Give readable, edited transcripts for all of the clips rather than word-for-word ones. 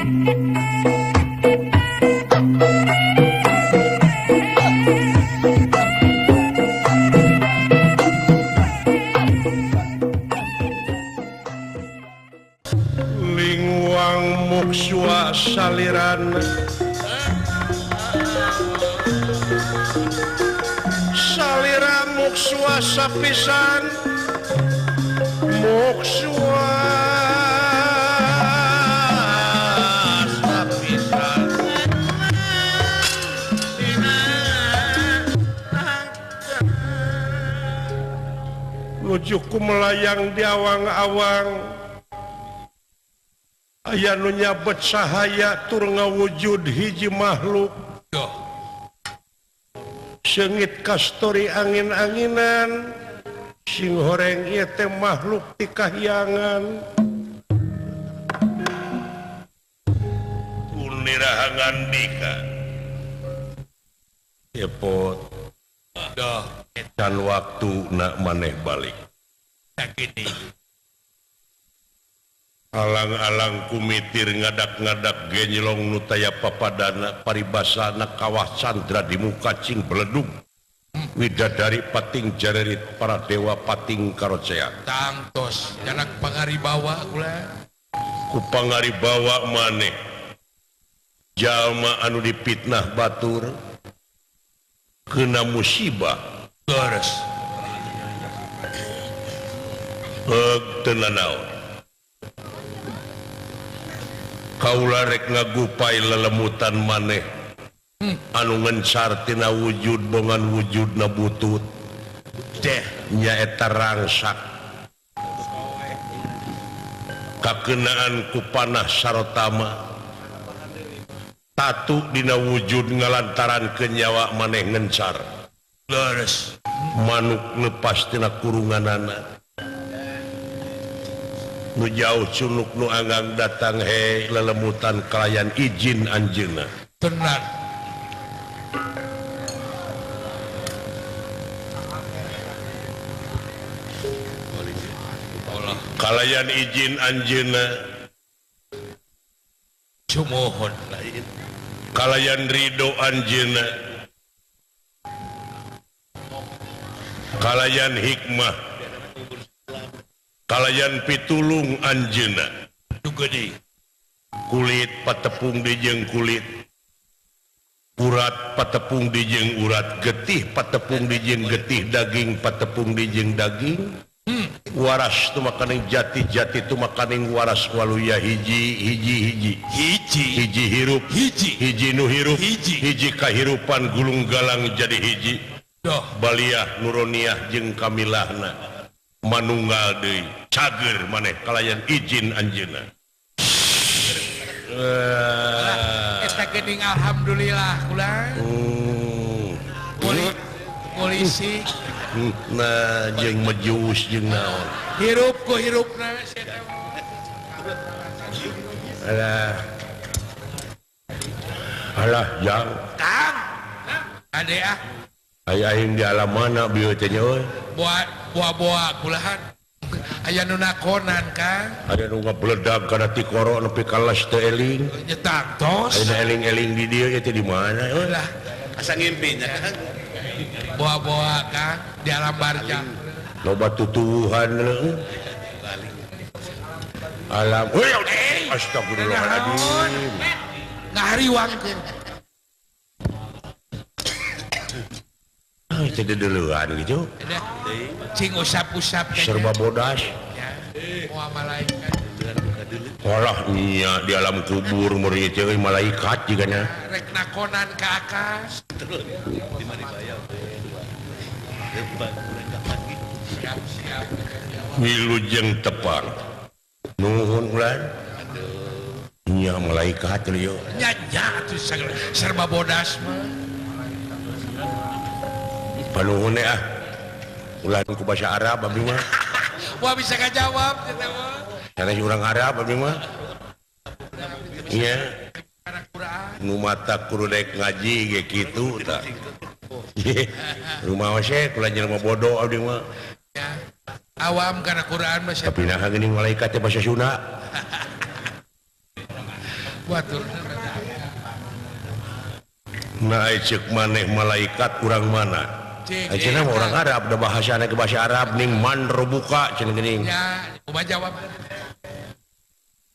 Lingwang muksua saliran salira muksua sapisan muksua sapisan nujuku melayang di awang-awang aya nu nyabet sahaya tur ngawujud hiji makhluk seungit kastori angin-anginan sing horeng ieu teh makhluk ti kahyangan kunirahangan dika epot dah can waktu nak maneh balik sakini alang-alang kumitir ngadak-ngadak genjlong nu taya papadana paribasana kawah candra di muka cing beledug widadari pating jarerit para dewa pating karocea tangtos janak pangaribawa kula ku pangaribawa maneh jalma anu dipitnah batur kena musibah leres heug teu nanaon kaula rek ngagupai lelemutan maneh anu ngencar tina wujud bongan wujudna butut deh nyaeta rangsak kakenaan ku panah sarotama tatu dina wujud ngalantaran kenyawa maneh ngencar leres manuk lepas tina kurunganana nu jauh culuk nu anggang datang he lelemutan kalayan izin anjeunna tenan kalayan izin anjeunna cumohon lain kalayan ridho anjeunna kalayan hikmah kalayan pitulung anjeunna gede kulit patepung dijeng kulit urat patepung dijeng urat getih patepung dijeng getih daging patepung dijeng daging waras tu makaning jati-jati tu makaning waras waluya hiji hiji hiji hiji hiji hirup hiji hiji nu hirup hiji hiji kahirupan gulung galang jadi hiji doh baliah nuroniah jeung kamilahna manunggal deui cager maneh kalayan izin anjeunna. Eta geuning alhamdulillah kula. Polisi nah jeung mejus jeung naon. Hirup ku hirupna sia teh. Alah. Alah jang. Kang. Ade ah. Aya aing di alam mana bieu teh nya euy? Boa-boa kulahan. Aya nu nakonan Kang. Aya nu ngabledag kana tikoro nepi ka les teu eling. Nya tangtos. Aya eling-eling di dieu teh di mana euy? Lah, asa ngimpi nya Kang. Boa-boa Kang di alam barjah. Loba tutuwuhan leuh. Alam. Astagfirullahaladzim. Ngahariwang teh. Ah, teh deuleuan gitu. Cing usap-usap serba bodas. Moal malaikat. Walah nya di alam kubur meureun teh euy malaikat jigana. Rek nakonan ka akas. Siap-siap. Wilujeng tepang. Nuhun ulan. Nya malaikat ieu. Nya nya atuh serba bodas mah. Panuhun ah. Ulan ku bahasa Arab abdi mah. Wah bisa ngajawab teh mah. Sanes urang Arab abdi mah. Nya. Nu mata kudu daek ngaji ge kitu tah. Rumah we kula jelema bodoh abdi mah. Awam kana Quran mah. Tapi naha geuning malaikat teh bahasa Sunda. Batur. Nah cek maneh malaikat urang mana? Cenah mah orang Arab da bahasana ke bahasa Arab ning man robuka cenah geuning. Ya, kumaha jawab?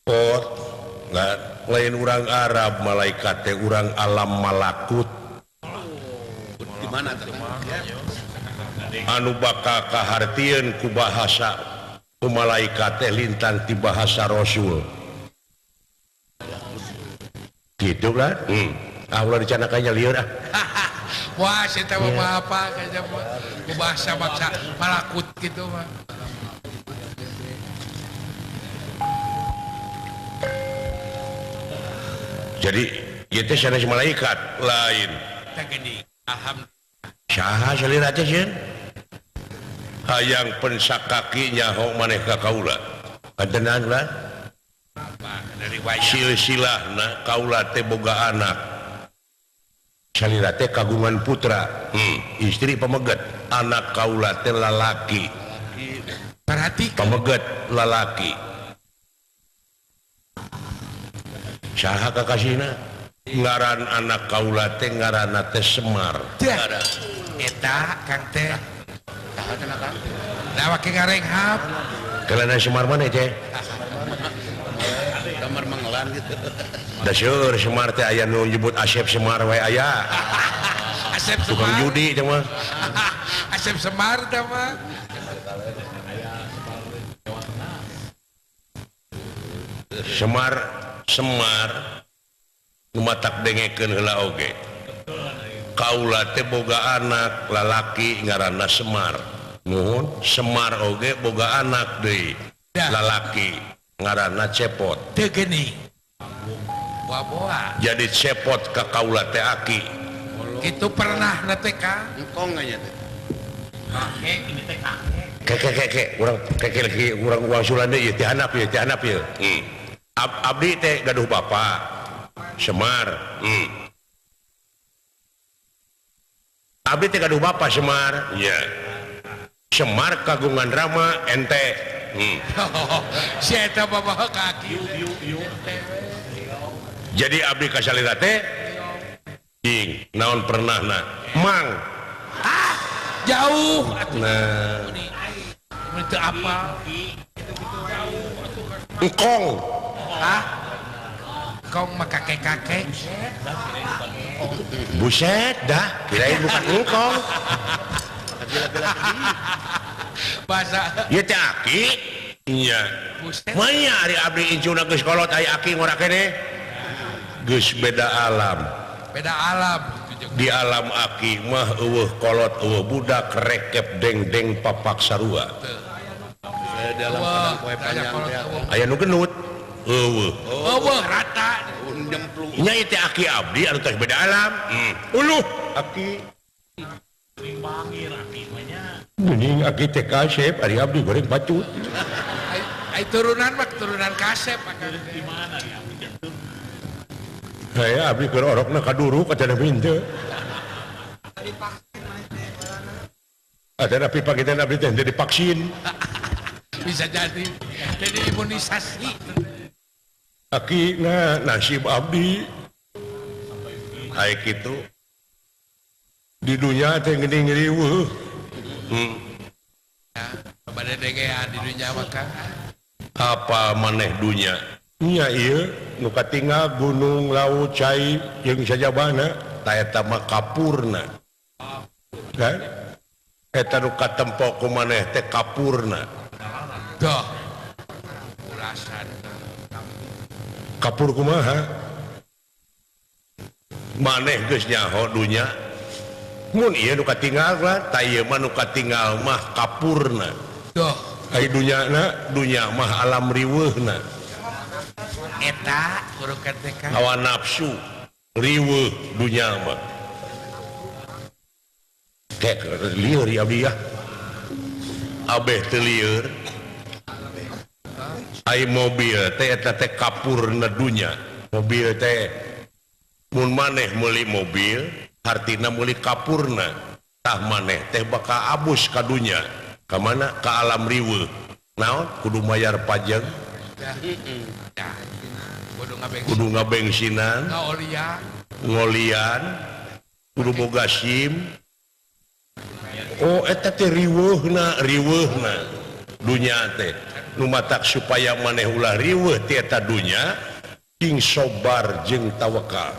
Oh, nah, lain urang Arab malaikat teh urang alam malakut. Di mana teh? Anu bakal kahartieun ku bahasa ku malaikat teh lintang ti bahasa Rasul. Gitu kan? Ah ulah dicanakannya lieur ah. Wah, saya tahu apa kayaknya ku bahasa maksa malakut gitu mah. Jadi ieu teh sanes malaikat lain. Tah geuning. Alhamdulillah. Saha salira teh sieun? Hayang pensak kaki nyaho maneh ka kaula. Kantenan lah. Silsilahna kaula teh boga anak. Salira teh kagungan putra, istri pameget, anak kaula teh lalaki. Perhatikan. Pameget lalaki. Saha kakasihna? Ngaran anak kaula teh ngaranna teh Semar. Eta Kang teh. Da wake ngarenghap. Kelana Semar mana teh? Kamar Mangelan gitu. Da seueur Semar teh aya nu nyebut Asep Semar wae aya. Asep Semar. Tukang judi teh mah. Asep Semar teh mah. Semar Semar nu matak dengekeun heula oge. Kaula teh boga anak lalaki ngaranna Semar. Nuhun, Semar oge boga anak deui lalaki ngaranna Cepot. Teu geuning. Boa-boa. Jadi Cepot ka kaula teh aki. Kitu pernah na teh ka? Engkong nya teh. Kakek ini teh kakek. Keke keke urang keke lagi urang wangsulan deui ieu teh handap ieu teh handap ieu. Abdi teh gaduh bapa Semar. Abdi teh gaduh bapa Semar. Nya. Semar kagungan Rama ente. Si eta bawa kaki. Jadi abdi ka salira teh cing naon pernahna mang. Ah, jauh atuh. Nah. Mun teu apa? Engkong. Ah. Kong mah kakek-kakek. Buset dah, kirain bukan engkong. Bahasa ieu teh aki. Nya. Buset. Manya ari abdi incuna geus kolot aya aki ngora keneh. Geus beda alam. Beda alam. Di alam aki mah eueuh kolot eueuh budak rekep deng-deng papak sarua. Di alam padang poe panjang teh. Aya nu genut. Eueuh. Eueuh rata. Nya ieu teh aki abdi anu tos beda alam. Uluh aki. Geuning aki teh kasep ari abdi goreng bacut. Ai turunan mah turunan kasep akang. Di mana di abdi teh? Saya abdi keur orokna kaduruk acan henteu. Ada pipa kita abdi teh divaksin. Bisa jadi jadi imunisasi. Aki nah nasib abdi. Ai kitu. Di dunia teh geuning riweuh. Ya, bade dengean di dunia mah Kang. Apa maneh dunya? Nya ieu nu katinggal gunung, laut, cai jeung sajabana ta eta mah kapurna. Kan? Eta nu katempo ku maneh teh kapurna. Doh. Ulasan. Kapur kumaha? Maneh geus nyaho dunya. Mun ieu nu katinggal lah, ta ieu mah nu katinggal mah kapurna. Doh. Ai dunyana, dunya mah alam riweuhna. Eta urukan teh Kang. Hawa nafsu riweuh dunya mah. Kek lieur ya abdi ya. Abeh teu lieur. Ai mobil teh eta teh kapurna dunya. Mobil teh mun maneh meuli mobil hartina meuli kapurna. Tah maneh teh bakal abus ka dunya. Ka mana? Ka alam riweuh. Naon? Kudu mayar pajak. Kudu ngabengsinan, ngolian, kudu boga SIM. Oh eta teh riweuhna, riweuhna dunya teh. Nu matak supaya maneh ulah riweuh ti eta dunya, cing sobar jeung tawakal.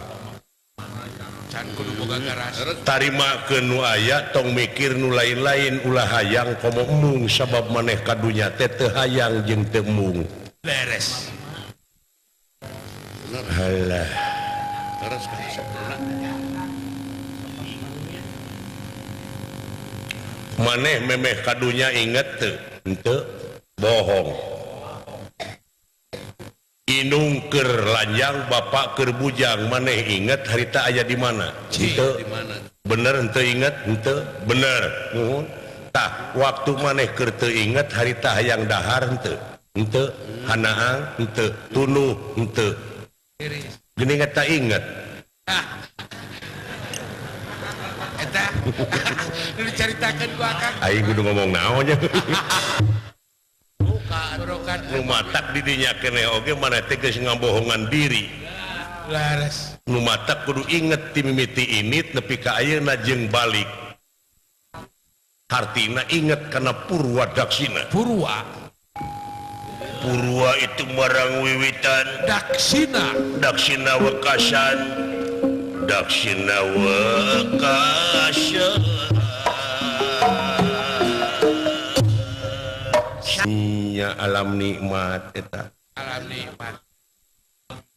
Tarimakeun nu aya tong mikir nu lain-lain, ulah hayang komo embung sabab maneh ka dunya teh teu hayang jeung teu embung. Beres. Halah. Maneh memeh ka dunya inget teu? Henteu, bohong. Inung keur lanjang bapak keur bujang, maneh inget harita aya di mana? Henteu. Bener henteu inget? Henteu. Bener. Nuhun. Tah, waktu maneh keur teu inget harita hayang dahar henteu? Henteu. Hanaang henteu, tunuh henteu. Geuning eta inget. Eta nu dicaritakeun ku akang. Aing kudu ngomong naon nya. Nu matak di dinya keneh oge maneh teh geus ngabohongan diri. Laras. Nu matak kudu inget ti mimiti init nepi ka ayeuna jeung balik. Hartina inget kana purwa daksina. Purwa. Purwa itu marang wiwitan. Daksina. Daksina wekasan. Daksina wekasan. Nya alam nikmat eta. Alam nikmat.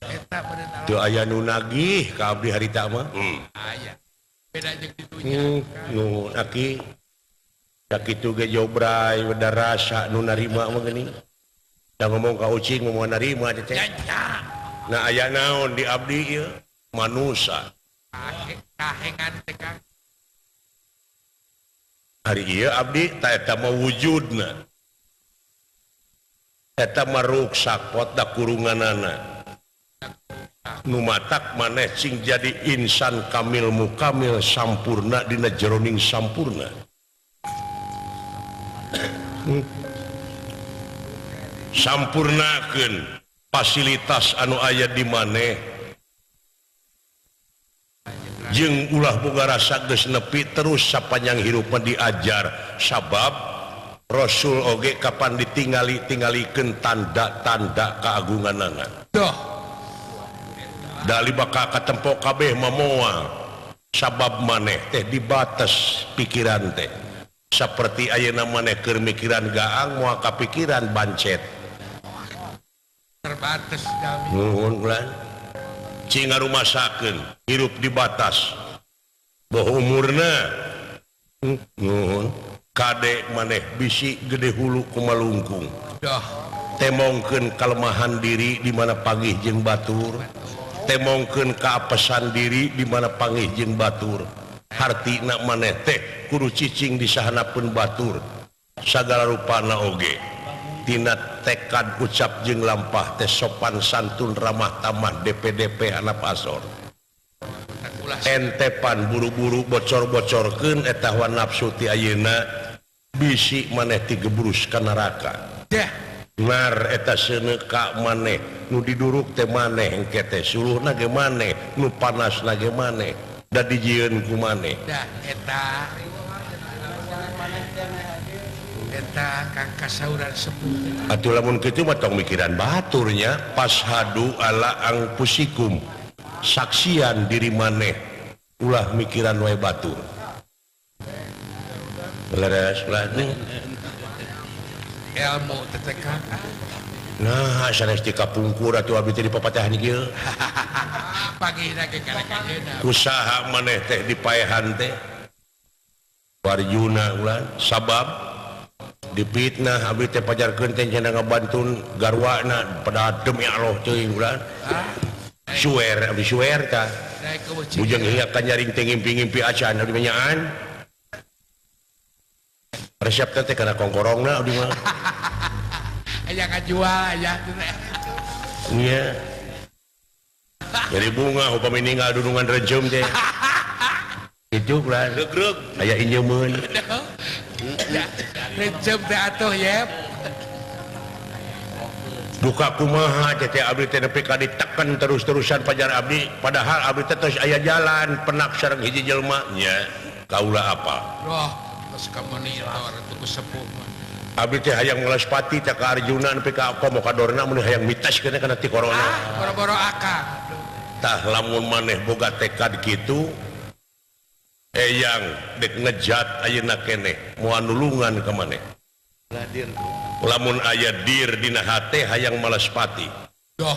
Eta bener. Teu aya nu nagih ka abdi harita mah. Aya. Beda jeung di dunya. Nuhun aki. Sakitu ge jobray beda rasa nu narima mah geuning. Da ngomong ka ucing moal narima teh. Nah aya naon di abdi ieu? Manusa. Kahengan teh Kang. Hari ieu abdi ta eta mah wujudna. Eta mah ruksak pot da kurunganana. Nu matak maneh cing jadi insan kamil mukamil sampurna dina jeroning sampurna. Sampurnakeun fasilitas anu aya di maneh jeung ulah boga rasa geus nepi terus sapanjang hirup diajar sabab Rasul oge kapan ditingali tingalikeun tanda-tanda keagunganana. Doh. Dali bakal katempo kabeh mamoal sabab maneh teh dibates pikiran teh. Seperti ayeuna maneh keur mikiran gaang moal kapikiran bancet. Terbatas kami. Nuhun ulah. Cing ngarumasakeun hirup dibatas. Boh umurna. Nuhun. Kade maneh bisi gede hulu kumalungkung. Temongkeun kalemahan diri di mana pangih jeung batur. Temongkeun kaapesan diri di mana pangih jeung batur. Hartina maneh teh kudu cicing di sahanapeun batur. Sagala rupana oge. Tina tekad ucap jeung lampah teh sopan santun ramah tamah DPDP hanap asor. Entepan buru-buru bocor-bocorkeun eta hawa nafsu ti ayeuna bisi maneh tigebrus ka neraka. Nar eta seuneu ka maneh nu diduruk teh maneh engke teh suluhna ge maneh nu panasna ge maneh da dijieun ku maneh. Dah eta eta kang kasauran sepuh. Atuh lamun kitu mah tong mikiran baturnya pashadu ala angpusikum. Saksian diri maneh ulah mikiran wae batur. Leres ulah ilmu tetekan. Nah, sanes di kapungkur atuh abdi teh dipapatahan kieu. Pagina ge karek-kareuna. Usaha maneh teh dipaehan teh. Warjuna ulah sabab dipitnah abdi teh pajarkeun teh cenah ngabantun garwana pada demi Allah teuing ulah. Suwer abdi suwer tah. Bujang hingga kanyaring teh ngimpi-ngimpi acan abdi menyaan. Resep teh kana kongkorongna abdi mah. Aya ngajual aya. Iya. Jadi bunga upami ninggal dunungan rejem teh. Itu lah. Regreg aya injeumeun. Rejem teh atuh yep. Duka kumaha teh abdi teh nepi ka ditekan terus-terusan pajar abdi padahal abdi teh tos aya jalan penak sareng hiji jelema nya kaula apa. Wah, geus ka monitor atuh ku sepuh. Abdi teh hayang ngalaspati teh ka Arjuna nepi ka komo ka Dorna mun hayang mitas kana kana ti corona. Ah, boro-boro akang. Tah lamun maneh boga tekad kitu eyang dek ngejat ayeuna keneh moal nulungan ka maneh. Lamun aya dir dina hate hayang malaspati. Doh.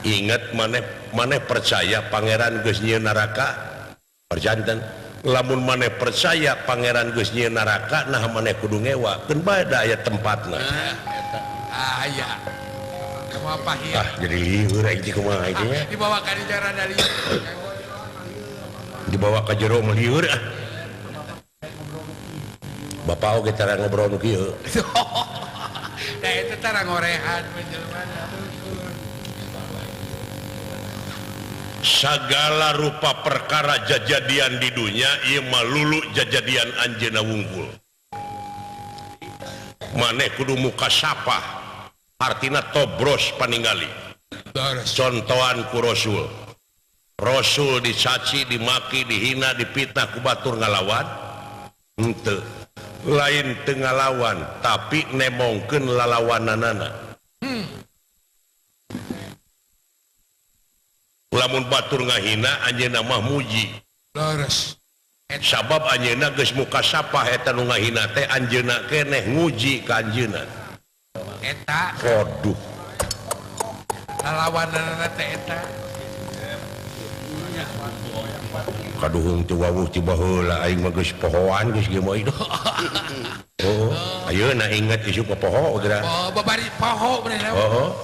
Ingat maneh maneh percaya pangeran geus nyieun neraka perjanten. Lamun maneh percaya pangeran geus nyieun neraka nah maneh kudu ngewa keun bae da aya tempatna. Ah aya. Kumaha pahit. Ah jadi lieur aing teh kumaha ieu nya. Dibawa ka dieu rada lieur. Dibawa ka jero mah lieur ah. Bapak oge tara ngobrol nu kieu. Da eta tara ngorehan jelema. Sagala rupa perkara jajadian di dunya ieu mah lulu jajadian anjeunna wungkul. Maneh kudu muka sapah, artina tobros paningali. Contohan ku Rasul. Rasul dicaci, dimaki, dihina, dipitnah ku batur ngalawan. Henteu. Lain teu ngalawan tapi nemongkeun lalawananana. Lamun batur ngahina anjeunna mah muji. Leres. Sabab anjeunna geus muka sapah eta nu ngahina teh anjeunna keneh nguji ka anjeunna. Eta. Waduh. Lalawananana teh eta. Kaduhung teu wawuh ti baheula aing mah geus pohoan geus geus mah. Oh, ayeuna inget isuk ka poho geura. Oh, babari poho bener. Oh.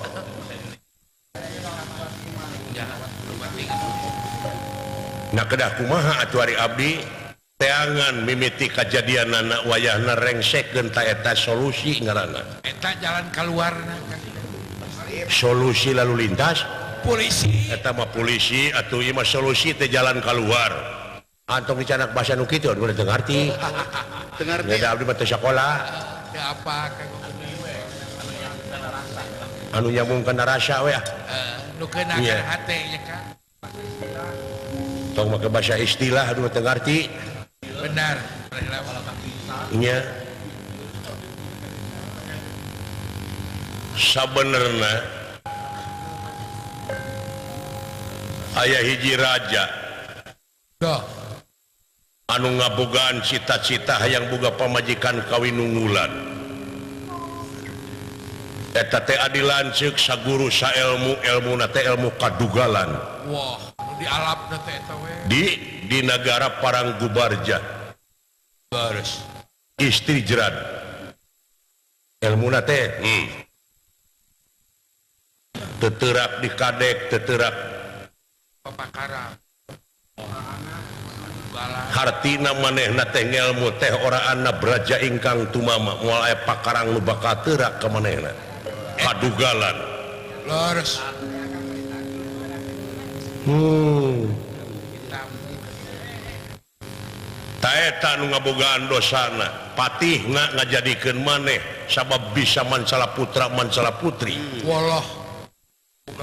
Nah kedah kumaha atuh ari abdi teangan mimiti kajadianana wayahna rengsekeun ta eta solusi ngaranna. Eta jalan kaluarna. Solusi lalu lintas polisi. Eta mah polisi atuh ieu mah solusi teh jalan keluar. Antong dicanak basa nu kitu aduh teu ngarti. Teu ngarti. Da abdi mah teu sakola. Teu apa anu nyambung kana rasa we ah. Nu keuna kana hate nya ka. Tong make bahasa istilah aduh teu ngarti. Benar. Nya. Sabenerna aya hiji raja. Duh. Anu ngabogaan cita-cita hayang boga pamajikan kawinunggulan. Eta teh adi lanceuk saguru saelmu elmuna teh ilmu kadugalan. Wah, nu dialapna teh eta we. Di nagara Paranggubarja. Bares. Istri jerad. Elmuna teh Teterak di kadek, teterak papakara. Hartina manehna teh ngelmu teh oraanna braja ingkang tumama moal aya pakarang nu bakal teurak ka manehna. Kadugalan. Leres. Ta eta nu ngabogaan dosana, patihna ngajadikeun maneh sabab bisa mancala putra mancala putri. Walah.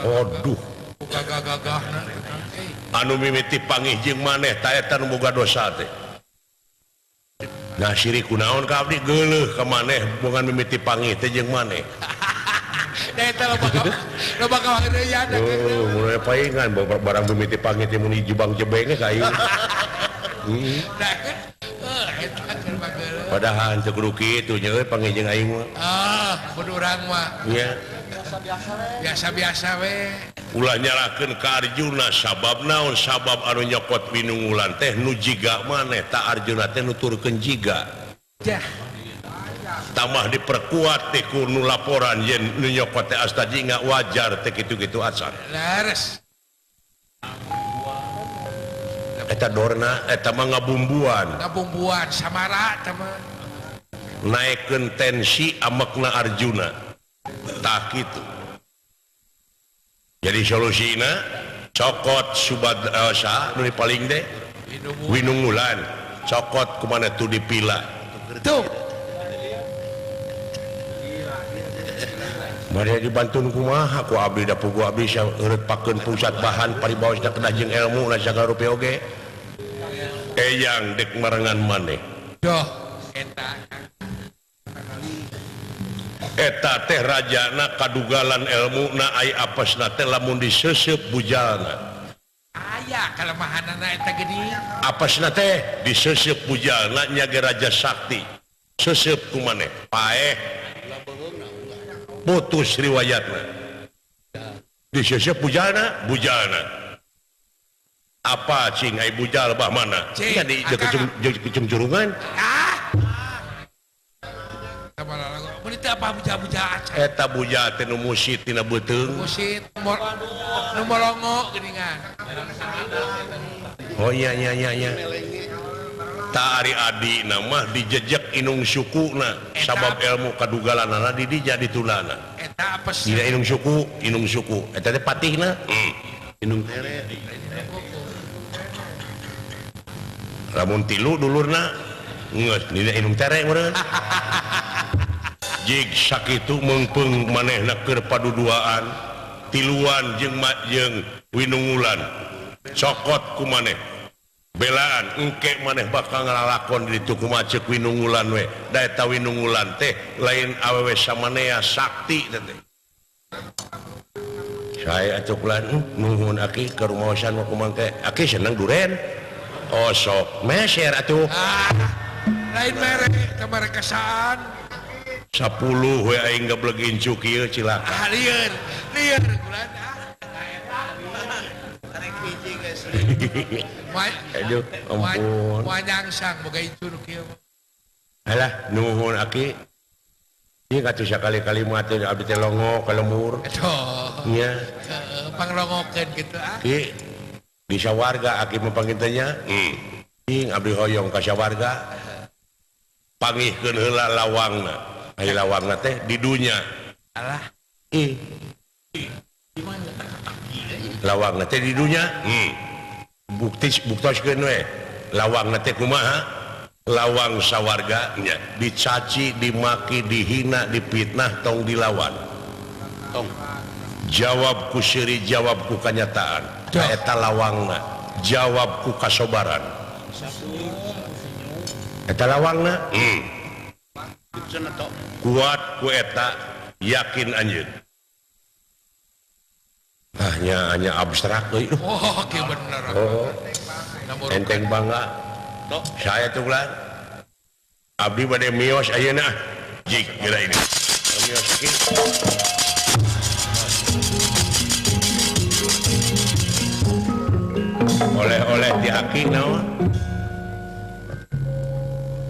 Waduh. Anu mimiti pangih jeung maneh ta eta nu boga dosa teh. Nah sirik kunaon ka abdi geuleuh ka maneh bongan mimiti pangih teh jeung maneh. Da eta loba kawangeureuyan. Oh, mulai paingan barang mimiti pangih teh mun jebang jebeng ka aing. Heeh. Padahal teu kudu kitu nya euy pangih jeung aing mah. Ah, kudu urang mah. Nya. Biasa-biasa we. Ulah nyalahkeun ka Arjuna sabab naon sabab anu nyokot winungulan teh nu jiga maneh ta Arjuna teh nuturkeun jiga. Jah. Tambah diperkuat teh ku nu laporan yen nu nyokot teh asta jingga wajar teh kitu-kitu acan. Leres. Eta Dorna eta mah ngabumbuan. Ngabumbuan samara eta mah. Naekkeun tensi amekna Arjuna. Tah kitu. Jadi solusina cokot subad sa nu paling deh winungulan cokot kumana tu dipila. Tuh. Bade dibantun kumaha ku abdi da pugu abdi eureut pakeun pusat bahan paribaos da kedah jeung ilmu na sagala rupi oge. Eyang dek marengan maneh. Doh eta. Eta teh rajana kadugalan elmuna ai apesna teh lamun diseuseub bujalna. Aya kalemahanana eta geuning. Apesna teh diseuseub bujalna nya ge raja sakti. Seuseup ku maneh paeh. Putus riwayatna. Diseuseub bujalna, bujalna. Apa cing ai bujal bah mana? Nya di kecung jurungan. Ah. Apa buja-buja acan. Eta buja teh nu musit tina beuteung. Musit nu molongo geuningan. Oh iya iya iya iya. Ta ari adina mah dijejek inung sukuna sabab ilmu kadugalanana di dinya ditulana. Eta apes. Dina inung suku, eta teh patihna. Inung tere. Lamun tilu dulurna geus dina inung tere meureun. Jig sakitu meungpeung manehna keur paduduaan tiluan jeung jeung winungulan cokot ku maneh belaan engke maneh bakal ngalalakon di ditu kumaha ceuk winungulan we da eta winungulan teh lain awewe samanea sakti teh saya atuh kulan nuhun aki ka rumaosan mah kumaha teh aki seneng duren oh sok meser atuh lain mere teh merekasaan 10 we aing geblek incu kieu cilaka. Ah lieur, lieur kulan ah. Tarik hiji geus. Aduh, ampun. Wanyangsang boga incu nu kieu. Alah, nuhun aki. Ieu katuh sakali-kali mah teh abdi teh longo ka lembur. Aduh. Nya. Heeh, panglongokeun kitu ah. Ki di sawarga aki mah panggil nya. Ing abdi hoyong ka sawarga. Pangihkeun heula lawangna. Ai lawangna teh di dunya. Alah. Ih. Lawangna teh di dunya. Bukti buktoskeun we. Lawangna teh kumaha? Lawang sawarga nya dicaci, dimaki, dihina, dipitnah tong dilawan. Tong. Jawab ku seuri, jawab ku kanyataan. Eta lawangna. Jawab ku kasobaran. Eta lawangna. Kuat ku eta yakin anjeun. Ah nya hanya abstrak euy. Oh, kieu bener. Oh. Enteng bangga. Saya tuh lah. Abdi bade mios ayeuna. Jik geura ini. Mios ki. Oleh-oleh di aki naon?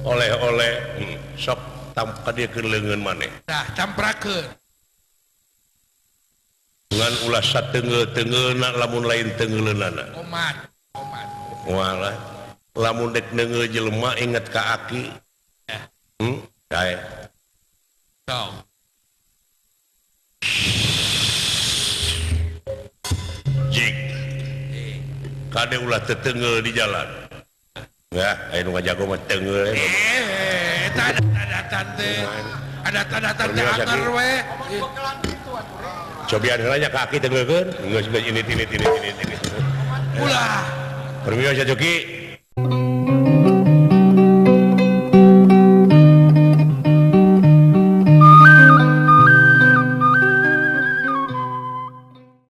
Oleh-oleh sok tam ka leungeun maneh. Tah camprakeun. Ngan ulah sateungeul-teungeulna lamun lain teungeuleunana. Omat, omat. Walah, lamun dek neungeul jelema inget ka aki. Dae. Tong. Jik. Kade ulah teteungeul di jalan. Enggak, aya nu ngajago mah teungeul. Eta ada teh. Ada tanda anger we. Cobian heula nya ka aki teungeulkeun. Geus geus ini. Ulah. Permios atuh Ki.